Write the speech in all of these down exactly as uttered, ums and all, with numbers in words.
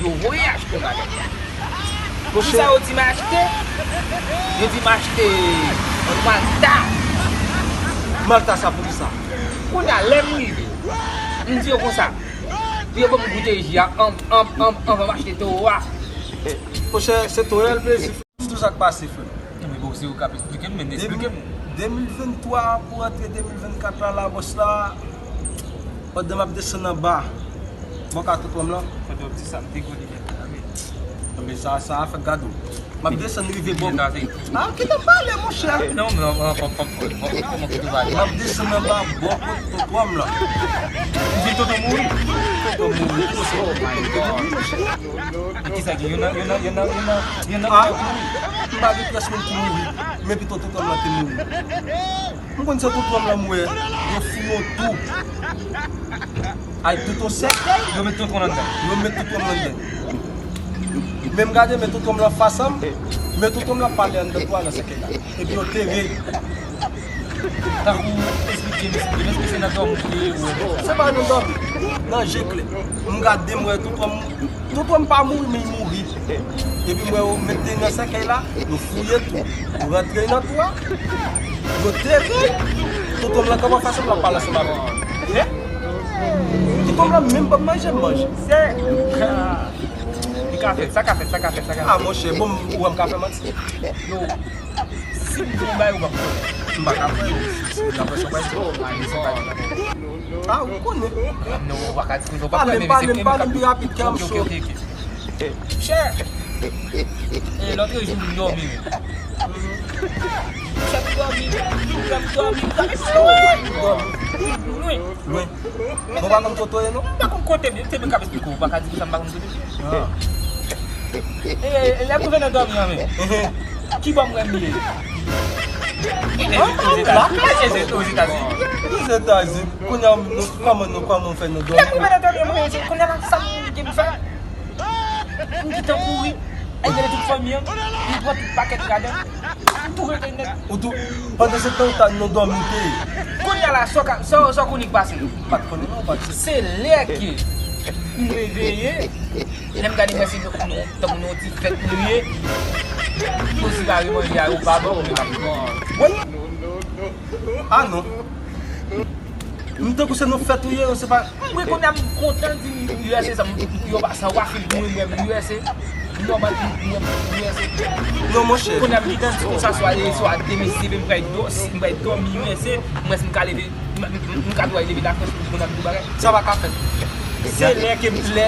Yo voye achte yon bagay. Kisa yo di m achte? Yo di m achte yon Malta. Malta sa pou kisa? Kounye a, lè m rive, m di yo konsa, pou yo ban m goute ji a, an, an, an, anvan m achte towo a. Monchè, se towo a l plezi. Tout sa k pase, frè m. Men bon, se ou k ap esplike m, men esplike m. De mil venntwa pou rantre de mil vennkat la, la bòs la, pandan m ap desann anba bò ka tonton m lan. Pandan w ap di sa, m te gwo li nèt la, men. Men sa, sa a fè gado. M ap desann rive bò. Ah, kite m pale, monchè. Non, non, non, fò, fò, fò, fò, fò, fò, fò, fò, fò, fò, m ap desann anba bò kot tonton m lan. Ou di tonton mouri? Tonton mouri, tonton mouri, monchè. E kisa ki, yo nan, yo nan, yo nan, yo nan, yo nan. Ah, m pa gen pyès moun ki mouri, men pito tonton m lan te mouri. M konn se tonton m lan m wè, yo fouye w tou. Ay, tonton sèkèy. Yo met tonton anndan. Yo met tonton m anndan. Men m gade, men tonton m lan fas an m, men tonton m lan pale anndan twa nan sèkèy la. Epi yo tere. Tankou, esplike m, esplike m, èske se nan dòmi w te wè? Se pa nan dòmi, nan je klè. M gade, m wè tonton m, tonton m pa mouri, men l mouri. Epi m wè yo met li nan sèkèy la, yo fouye tou. Yo rantre nan twou a, yo tere. Tonton m lan kanpe anfas m, l ap pale ansanm avè m. Tonton m lan menm ban m manje, m manje. Se, li ka fèt, sa ka fèt, sa ka fèt, sa ka fèt. Ah, monchè, bon, ou wè m ka fè manti? Yo, si m di w yon bagay, ou p ap kwè. M pa ka kwè, si m ta kwè, se yon bagay. Ah, men se pa di. Ah, ou konnen. Non, ou pa ka di konsa, ou pa kwè, men se pale m, pale m pi rapid, kè m cho. Ok, ok, ok, ok. Chè! E, lòt jou, m dòmi, men. Chè, m dòmi, m dòmi, m dòmi, m dòmi. Lwen. Lwen. Bon, pa konn kote w ye, non? M pa konn kote m ye, se mwen k ap esplike w, ou pa ka di konsa m pa konn kote m ye. Ah. E, e, lè m rive nan dòmi an, men. Ki bò m wè m ye? Ozetazini. Ozetazini. Kounye a, nou, kòman nou, kòman w fè nou dòmi? Lè m rive nan dòmi an, mwen, kounye a la, sa m gen pou fè? M gentan kouri. Al rele tout fanmi an. M pran tout pakèt gadon. M tou rete nèt. Ou tou, pandan se tan ou ta nan dòmi w te ye. Kounye a la, sa w ka, sa, sa w konnen k pase? M pa t konnen non, ou pa t di. Se lè ke m reveye, lè m gade mwen se nou, nou, tankou nou yon ti fèt nou ye. Yo si pa remanje a, yo pa ban, ou menm ap pran. Wi. Ah non. M tankou se nan fèt ou ye, se pa. Wi, kounye a m kontan di m U S A, sa m, yo pa, sa w pa fin pou mwen, mwen U S A. Nòmal, mwen U S A. Non, monchè. Kounye a m gentan di konsa, swa, swa demen si Dye vle, m pral dò-, si m pral dòmi U S A, mwen si m ka leve, m, m, m ka dwe leve Lafrans pou kounye a m di bagay. Sa pa ka fèt. Se lè ke m lè.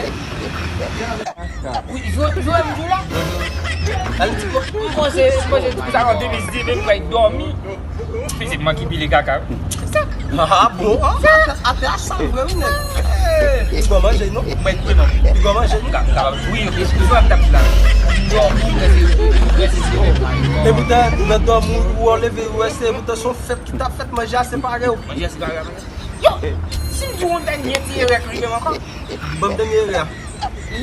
Wi, jwe, jwe m di w la. Al di, bon, m panse, m panse tout sa nan demen si Dye vle, m pral dòmi. Fizikman ki pile kaka. Se sa. Ah, bon, ah, atè, atè a sal vre, wi, nèg. Eh, li gon manje, non? Mwen, wi, non. Li gon manje, non? Ka, ka, wi, wi, wi, wi, m t ap di la. M dòmi, m prèske, prèske, prèske. E poutan, nan dòmi, ou, ou leve, ou wè se, poutan se yon fèt ki t ap fèt, manje a separe w. Manje a separe, manje. Yo, si m di w yon dènye ti erè k rive m ankò. Ban m dènye erè a.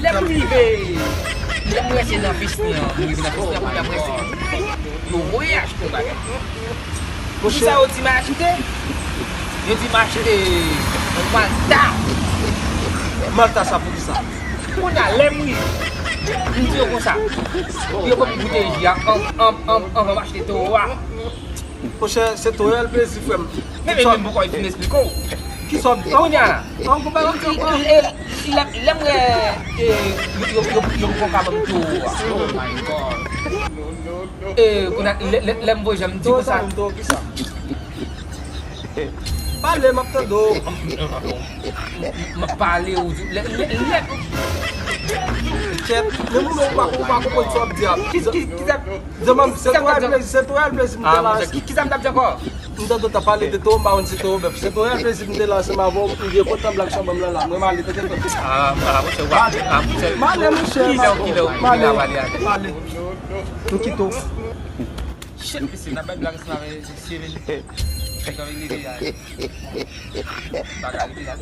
Lè m rive, lè m rese nan Festin an, m rive nan Festin an, kounye a m rese. Yo voye achte yon bagay. Monchè. Kisa yo di m achte? Yo di m achte yon Malta. Malta sa pou kisa? Kounye a, lè m rive, m di yo konsa, pou yo ban m goute ji a, an, an, an, anvan m achte towo a. Monchè, se towo a l plezi, frè m. Men, men, men, poko fin esplike w. Kisa w ap di? Kounye a la. An, konpè, an, an. Lè, lè m wè, e, yo, yo, yo, yo poko ka ban m towo a. Oh my God. E, kounye a, lè, lè, lè m voye jan m di konsa. Towo sa menm, towo kisa? Pale, m ap tande w. M, m, m, m ap pale, ou di, lè, lè, lè. Kèt, men ou menm ou pa, ou pa konprann sa w ap di a. Ki, ki, ki sa? Zanmi m, se towo a l plezi, se towo a l plezi m te la. Ah, monchè, ki, kisa m t ap di ankò? M tande w t ap pale de towo, m pa konn si towo bèf. Se towo a l plezi m te la ansanm avè w, m byen kontan blag sa w ban m lan la. Mwen m ale, tande. Ah, ah, monchè, w ap, ah, monchè. M ale, monchè. Kilè, kilè, kilè w ale a? M ale. M kite w. Shit, mesye, n ap bay blag ansanm avè Steven. Steven, li deja. Bagay li la.